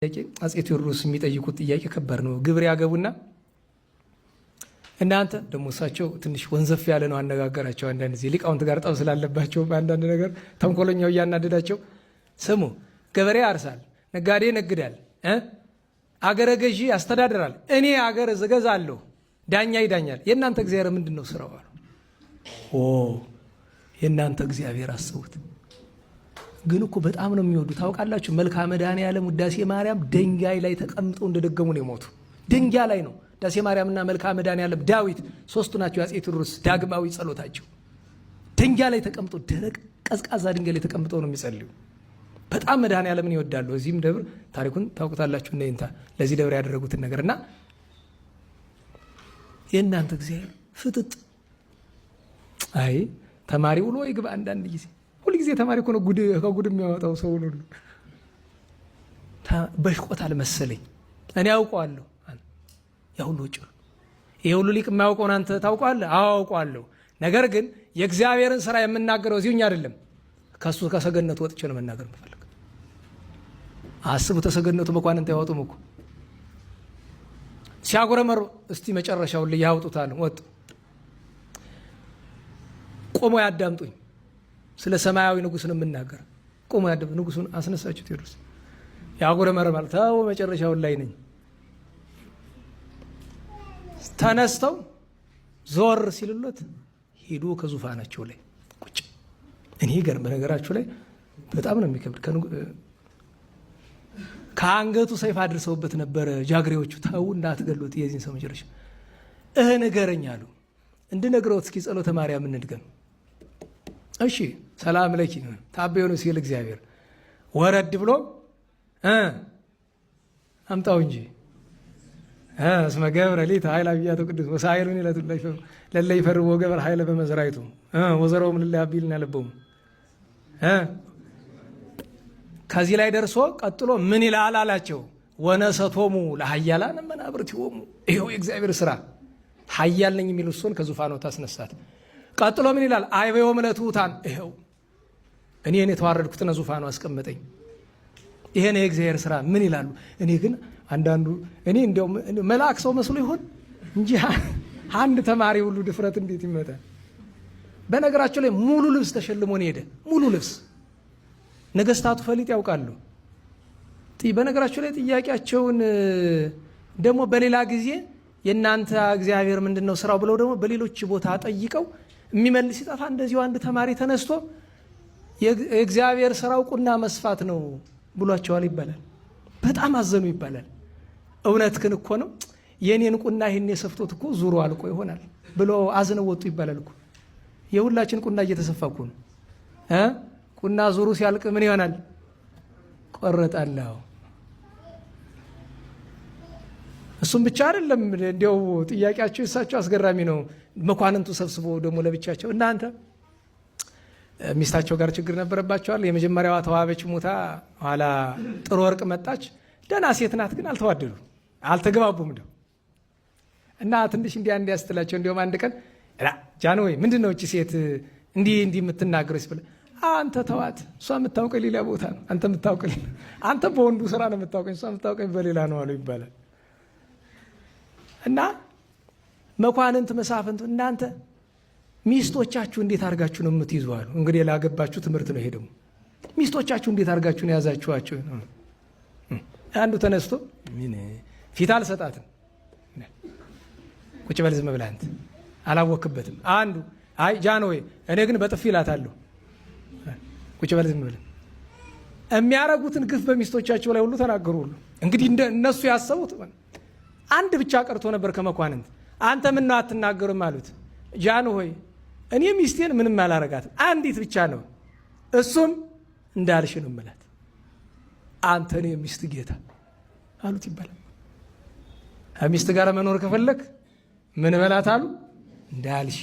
ጥያቄ አፄ ቴዎድሮስ የሚጠይቁት ጥያቄ ከባድ ነው። ግብር ያገቡና እናንተ ደግሞ እሳቸው ትንሽ ወንዘፍ ያለ ነው አነጋገራቸው። አንዳንድ ጊዜ ሊቃውንት ጋር ጠብ ስላለባቸው በአንዳንድ ነገር ተንኮለኛው እያናደዳቸው፣ ስሙ ገበሬ ያርሳል፣ ነጋዴ ይነግዳል፣ አገረ ገዢ ያስተዳድራል፣ እኔ አገር እገዛለሁ፣ ዳኛ ይዳኛል። የእናንተ እግዚአብሔር ምንድን ነው ስራው አሉ። ኦ የእናንተ እግዚአብሔር አስቡት። ግን እኮ በጣም ነው የሚወዱ ታውቃላችሁ። መልክአ መድኃኔዓለም ውዳሴ ማርያም ድንጋይ ላይ ተቀምጠው እንደደገሙ ነው የሞቱ። ድንጋይ ላይ ነው ውዳሴ ማርያምና መልክአ መድኃኔዓለም ዳዊት ሶስቱ ናቸው የአፄ ቴዎድሮስ ዳግማዊ ጸሎታቸው። ድንጋይ ላይ ተቀምጦ ደረቅ ቀዝቃዛ ድንጋይ ላይ ተቀምጠው ነው የሚጸልዩ። በጣም መድኃኔዓለምን ይወዳሉ። እዚህም ደብር ታሪኩን ታውቁታላችሁ። እነ ይንታ ለዚህ ደብር ያደረጉትን ነገርና የእናንተ እግዚአብሔር ፍጥጥ አይ ተማሪ ውሎ ይግባ። አንዳንድ ጊዜ ሁልጊዜ ተማሪ እኮ ነው ጉድ ከጉድ የሚያወጣው ሰውን ሁሉ። በሽቆታል መሰለኝ እኔ አውቀዋለሁ። ያ ሁሉ ውጭ ይሄ ሁሉ ሊቅ የማያውቀውን አንተ ታውቀዋለህ? አውቀዋለሁ። ነገር ግን የእግዚአብሔርን ስራ የምናገረው እዚሁኝ አይደለም፣ ከእሱ ከሰገነቱ ወጥቼ ነው መናገር የምፈልግ። አስቡ፣ ተሰገነቱ መኳንንት አይወጡም እኮ ሲያጉረመሩ፣ እስቲ መጨረሻውን ላይ ያውጡታል። ወጡ ቆሞ ያዳምጡኝ። ስለ ሰማያዊ ንጉስ ነው የምናገር። ቆሞ ያዳምጡ። ንጉሱን አስነሳችሁ ቴዎድሮስ ያጉረመርማል። ተው መጨረሻውን ላይ ነኝ። ተነስተው ዞር ሲልሎት ሄዱ ከዙፋናቸው ላይ ቁጭ። እኔ ገርም በነገራችሁ ላይ በጣም ነው የሚከብድ። ከአንገቱ ሰይፍ አድርሰውበት ነበረ ጃግሬዎቹ። ተው እንዳትገሉት የዚህን ሰው መጨረሻ እህ ንገረኝ አሉ። እንድነግረውት እስኪ ጸሎተ ማርያም እንድገም። እሺ ሰላም ለኪ ታቤኑ ሲል እግዚአብሔር ወረድ ብሎ አምጣው እንጂ እስመ ገብረ ሊተ ኃይለ አብያተ ቅዱስ ወሳይሉኒ ለለ ይፈርዎ ገብረ ኃይለ በመዝራይቱ ወዘረውም ለለ ያቢልና ልቦሙ። ከዚህ ላይ ደርሶ ቀጥሎ ምን ይላል አላቸው። ወነሰቶሙ ለኃያላን መናብርቲሆሙ። ይኸው የእግዚአብሔር ስራ ኃያል ነኝ የሚል እሱን ከዙፋኑ ታስነሳት። ቀጥሎ ምን ይላል? አይበዮም ለትሑታን። ይኸው እኔን የተዋረድኩትን ዙፋኑ አስቀመጠኝ። ይሄ ነው የእግዚአብሔር ስራ። ምን ይላሉ? እኔ ግን አንዳንዱ እኔ እንዲያውም መልአክ ሰው መስሎ ይሆን እንጂ አንድ ተማሪ ሁሉ ድፍረት እንዴት ይመጣል? በነገራቸው ላይ ሙሉ ልብስ ተሸልሞ ነው ሄደ። ሙሉ ልብስ ነገስታቱ ፈሊጥ ያውቃሉ። በነገራቸው ላይ ጥያቄያቸውን ደግሞ በሌላ ጊዜ የእናንተ እግዚአብሔር ምንድን ነው ስራው ብለው ደግሞ በሌሎች ቦታ ጠይቀው የሚመልስ ሲጠፋ እንደዚሁ አንድ ተማሪ ተነስቶ የእግዚአብሔር ስራው ቁና መስፋት ነው ብሏቸዋል ይባላል። በጣም አዘኑ ይባላል። እውነት ግን እኮ ነው የኔን ቁና ይሄን የሰፍቶት እኮ ዙሮ አልቆ ይሆናል ብሎ አዝነው ወጡ ይባላል እኮ። የሁላችን ቁና እየተሰፋ እኮ ነው። ቁና ዙሩ ሲያልቅ ምን ይሆናል? ቆረጣለሁ። እሱም ብቻ አይደለም። እንዲያው ጥያቄያቸው የእሳቸው አስገራሚ ነው። መኳንንቱ ሰብስቦ ደግሞ ለብቻቸው እናንተ ሚስታቸው ጋር ችግር ነበረባቸዋል። የመጀመሪያዋ ተዋበች ሞታ፣ ኋላ ጥሩ ወርቅ መጣች። ደህና ሴት ናት፣ ግን አልተዋደዱ አልተገባቡም። እንደው እና ትንሽ እንዲያ እንዲያስትላቸው እንዲያውም አንድ ቀን ጃንሆይ ምንድን ነው እቺ ሴት እንዲህ እንዲህ የምትናገረው ሲባል አንተ ተዋት፣ እሷ የምታውቀኝ ሌላ ቦታ ነው፣ አንተ የምታውቀኝ አንተ በወንዱ ስራ ነው የምታውቀኝ፣ እሷ የምታውቀኝ በሌላ ነው አሉ ይባላል። እና መኳንንት መሳፍንቱ እናንተ ሚስቶቻችሁ እንዴት አድርጋችሁ ነው የምትይዙ አሉ። እንግዲህ ላገባችሁ ትምህርት ነው ይሄ ደግሞ። ሚስቶቻችሁ እንዴት አድርጋችሁ ነው የያዛችኋቸው? አንዱ ተነስቶ ምን ፊት አልሰጣትም፣ ቁጭ በል ዝም ብለህ አንተ አላወክበትም። አንዱ አይ ጃንሆይ እኔ ግን በጥፊ እላታለሁ፣ ቁጭ በል ዝም ብለህ። የሚያረጉትን ግፍ በሚስቶቻቸው ላይ ሁሉ ተናገሩ። ሁሉ እንግዲህ እነሱ ያሰቡት አንድ ብቻ ቀርቶ ነበር ከመኳንንት። አንተ ምን ነው አትናገርም አሉት። ጃንሆይ እኔ ሚስቴን ምንም አላረጋትም፣ አንዲት ብቻ ነው፣ እሱም እንዳልሽ ነው የምላት። አንተ ነው የሚስት ጌታ አሉት ይባላል። ከሚስት ጋር መኖር ከፈለክ ምን በላት አሉ? እንዳልሽ።